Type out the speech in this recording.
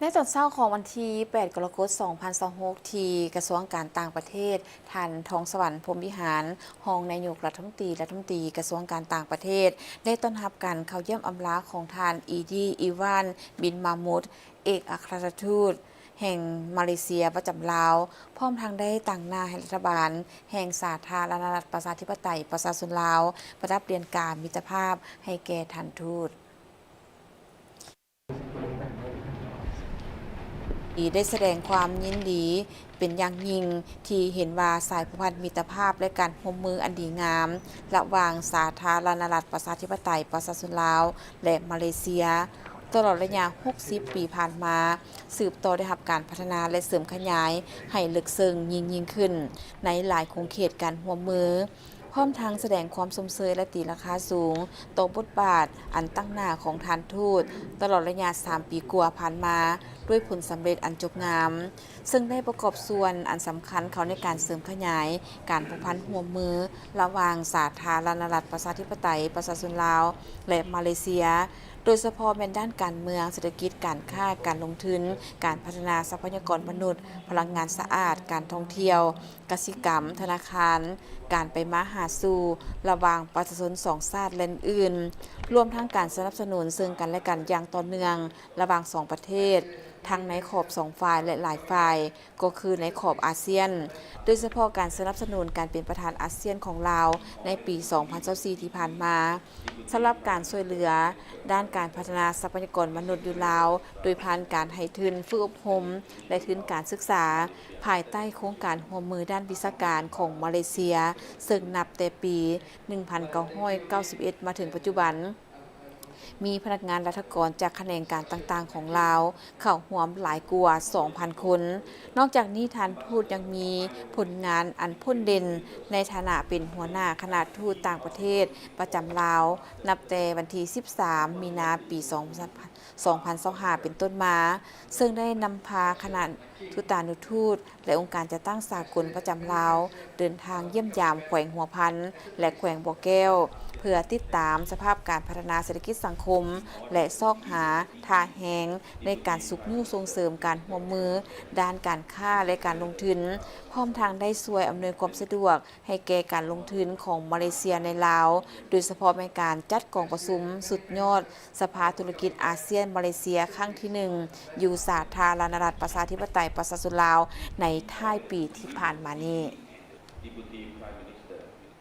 ໃນຕອນເຊົ້າຂອງວັນທີແປດ ກໍລະກົດ ສອງພັນຊາວຫົກ ທີ່ກະຊວງການຕ່າງປະເທດ, ທ່ານ ທອງສະຫວັນ ພົມວິຫານ ຮອງນາຍົກລັດຖະມົນຕີ, ລັດຖະມົນຕີກະຊວງການຕ່າງປະເທດ ໄດ້ຕ້ອນຮັບການເຂົ້າຢ້ຽມອຳລາຂອງທ່ານ ອີດີ ອີວານ ບິນມາມຸດ ເອກອັກຄະລັດຖະທູດແຫ່ງມາເລເຊຍປະຈຳລາວ, ພ້ອມທັງໄດ້ຕາງໜ້າໃຫ້ລັດຖະບານແຫ່ງສາທາລະນະລັດ ປະຊາທິປະໄຕ ປະຊາຊົນລາວ ປະດັບຫຼຽນກາມິດຕະພາບໃຫ້ແກ່ທ່ານທູດ. ໄດ້ສະແດງຄວາມຍິນດີເປັນຢ່າງຍິ່ງ ທີ່ເຫັນວ່າສາຍພົວພັນມິດຕະພາບ ແລະ ການຮ່ວມມືອັນດີງາມ ລະຫວ່າງສາທາລະນະລັດ ປະຊາທິປະໄຕ ປະຊາຊົນລາວ ແລະ ມາເລເຊຍ ຕະຫຼອດໄລຍະຫົກສິບປີຜ່ານມາ ສືບຕໍ່ໄດ້ຮັບການພັດທະນາ ແລະ ເສີມຂະຫຍາຍໃຫ້ເລິກເຊິ່ງຍິ່ງໆຂຶ້ນ ໃນຫຼາຍຂົງເຂດການຮ່ວມມື. ພ້ອມທັງສະແດງຄວາມຊົມເຊີຍ ແລະ ຕີລາຄາສູງຕໍ່ບົດບາດອັນຕັ້ງໜ້າຂອງທ່ານທູດ ຕະຫຼອດໄລຍະສາມປີກວ່າຜ່ານມາ ດ້ວຍຜົນສຳເລັດອັນຈົບງາມ, ເຊິ່ງໄດ້ປະກອບສ່ວນອັນສຳຄັນເຂົ້າໃນການເສີມຂະຫຍາຍການພົວພັນຮ່ວມມືລະຫວ່າງສາທາລະນະລັດ ປະຊາທິປະໄຕ ປະຊາຊົນລາວ ແລະ ມາເລເຊຍ, ໂດຍສະເພາະແມ່ນດ້ານການເມືອງ, ເສດຖະກິດ, ການຄ້າ, ການລົງທຶນ, ການພັດທະນາຊັບພະຍາກອນມະນຸດ, ພະລັງງານສະອາດ, ການທ່ອງທ່ຽວ, ກະສິກຳ, ທະນາຄານ, ການໄປມາຫາສູ່ລະຫວ່າງປະຊາຊົນສອງຊາດ ແລະ ອື່ນໆ, ລວມທັງການສະໜັບສະໜູນເຊິ່ງກັນ ແລະ ກັນຢ່າງຕໍ່ເນື່ອງລະຫວ່າງສອງປະເທດ, ທັງໃນຂອບສອງຝ່າຍ ແລະ ຫຼາຍຝ່າຍ, ກໍຄືໃນຂອບອາຊຽນ, ໂດຍສະເພາະການສະໜັບສະໜູນການເປັນປະທານອາຊຽນຂອງລາວໃນປີສອງພັນຊາວສີ່ທີ່ຜ່ານມາ. ສຳລັບການຊ່ວຍເຫຼືອດ້ານການພັດທະນາຊັບພະຍາກອນມະນຸດຢູ່ລາວ ໂດຍຜ່ານການໃຫ້ທຶນຝຶກອົບຮົມ ແລະ ທຶນການສຶກສາ ພາຍໃຕ້ໂຄງການຮ່ວມມືດ້ານວິຊາການຂອງມາເລເຊຍ, ເຊິ່ງນັບແຕ່ປີໜຶ່ງພັນເກົ້າຮ້ອຍເກົ້າສິບເອັດມາເຖິງປັດຈຸບັນ, ມີພະນັກງານລັດຖະກອນຈາກຂະແໜງການຕ່າງໆຂອງລາວເຂົ້າຮ່ວມຫຼາຍກວ່າສອງພັນຄົນ. ນອກຈາກນີ້, ທ່ານທູດຍັງມີຜົນງານອັນໂດດເດັ່ນໃນຖານະເປັນຫົວໜ້າຄະນະທູດຕ່າງປະເທດປະຈຳລາວ ນັບແຕ່ວັນທີສິບສາມ ມີນາ ປີສອງພັນຊາວຫ້າ ເປັນຕົ້ນມາ, ເຊິ່ງໄດ້ນຳພາຄະນະທູຕານຸທູດ ແລະ ອົງການຈັດຕັ້ງສາກົນປະຈຳລາວ ເດີນທາງຢ້ຽມຢາມແຂວງຫົວພັນ ແລະ ແຂວງບໍ່ແກ້ວ ເພື່ອຕິດຕາມສະພາບການພັດທະນາເສດຖະກິດສັງຄົມ ແລະ ຊອກຫາທ່າແຮງໃນການຊຸກຍູ້ສົ່ງເສີມການຮ່ວມມືດ້ານການຄ້າ ແລະ ການລົງທຶນ, ພ້ອມທັງໄດ້ຊ່ວຍອຳນວຍຄວາມສະດວກ ໃຫ້ແກ່ການລົງທຶນຂອງມາເລເຊຍໃນລາວ, ໂດຍສະເພາະແມ່ນການຈັດກອງປະຊຸມສຸດຍອດສະພາທຸລະກິດອາຊຽນ-ມາເລເຊຍຄັ້ງທີໜຶ່ງ ຢູ່ສາທາລະນະລັດ ປະຊາທິປະໄຕ ປະຊາຊົນລາວ ໃນທ້າຍປີທີ່ຜ່ານມານີ້.